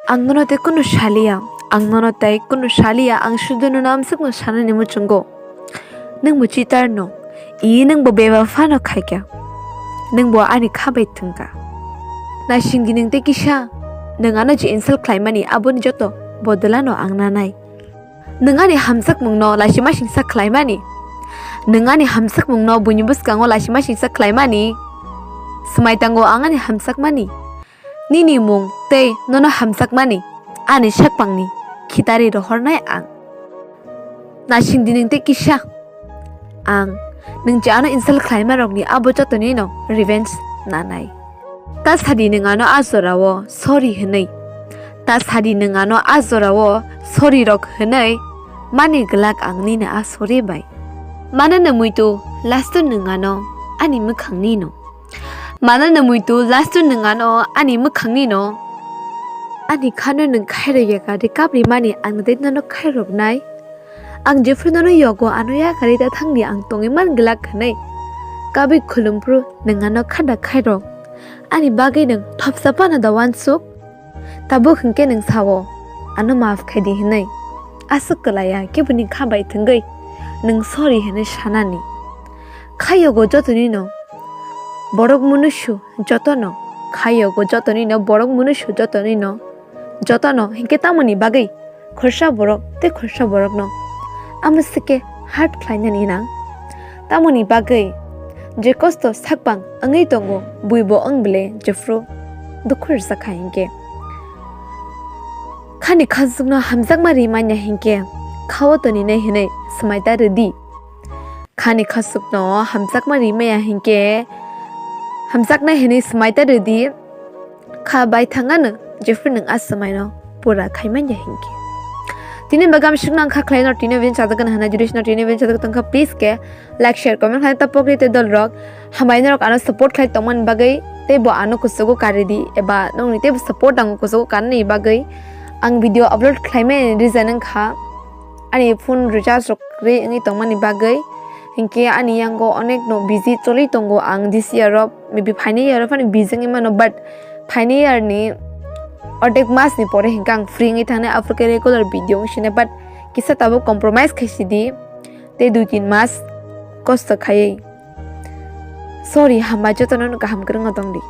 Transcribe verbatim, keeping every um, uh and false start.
Ang nono tei kunu saliya, ang nono tei kunu saliya, ang sudu nono amsukno sanani muchungo. Nwngbo cheater no, i nwngbo bewafa no khaikha. Nwngbo ani kha bai thwngkha. Naisingdi nwng tei kisa, nwng ano je insult khlaimani aboni joto bodolano ang nanai. Nwng ani hamjakmungno laisima singsa khlaimani. Nwng ani hamjakmungno buini bwskango laisima singsa khlaimani. Swmai tango ang ani hamjakmani. Nini mung tei nono hamjakmani ani sakpangni khitari rohornai ang. Naisingdi nwng tei kisa. Ang nwng je ano insult khlaimarokni abo jotonino revenge nanai. Ta sadi nwng ano a jorao sorry hwnwi. Ta sadi nwng ano a jorao sorry rok hwnwi mani glak ang nini a sorry bai. Mano no muitu last o nwng ano ani mwkhangni no. Mano no muitu last o nwng ano ani mwkhangni no. Ani khano nwng khairok yakari kapri mani ang tei nono khairoknai. Ang jephru nono yogo ano yakari ta thangni ang tongwi man glak hwnwi. Kabwi khulumphru nwng ano khada khairok. Ani bagwi nwng thopsa phano da uansuk. Tabuk hinkhe nwng sao, ano maaf khaidi hwnwi. Aswk kwlaiya keboni kha bai thwngwi nwng sorry hwnwi sanani. Kha yogo jotonino borok munusu jotono, kha yogo jotonino borok munusu jotonino, jotono hinkhe tamoni bagwi khorsa borok tei khorsa borokno amo sike hurt khlainani nang? Tamoni bagwi je kosto sakbang wngwi tongo, buibo wng bwle jephru dukhu rwjakha hinkhe. Khani khasukno hamjakma ri manya hinkhe khao toninai hwnwi swmai ta rwdi. Khani khasukno hamjakma ri maya hinkhe hamjaknai hwnwi swmai ta rwdi. Kha bai thangano jephru nwng a swmaino pura khaimanya hinkhe. Tini bagam suknang kha khlaino tini bin sajagana hwnwi judisno tini bin sajagana tongkha, please khe like, share, comment khlai ta pokri tei dolrok. Hambai norok ano support khlai tongmani bagwi tei bo ano kuchugo karidi eba nokni teibo support nango kuchugo karnani bagwi ang video upload khlaimani reason wngkha ani phone recharge rok kwrwi wngwi tongmani bagwi. Hinkhe ani yango onek no busy choli tongo ang this year o, maybe phaini year o phano busy wngwi mano, but phaini year ni ordek mas ni pore hinkhe ang free wngwi thangnai, aphuru khe regular video wng sinai, but kisa tabuk compromise khai sidi tei dui tin mas kosto khaiwi. Sorry, hambai jotono no kaham kwrwngno tongdi.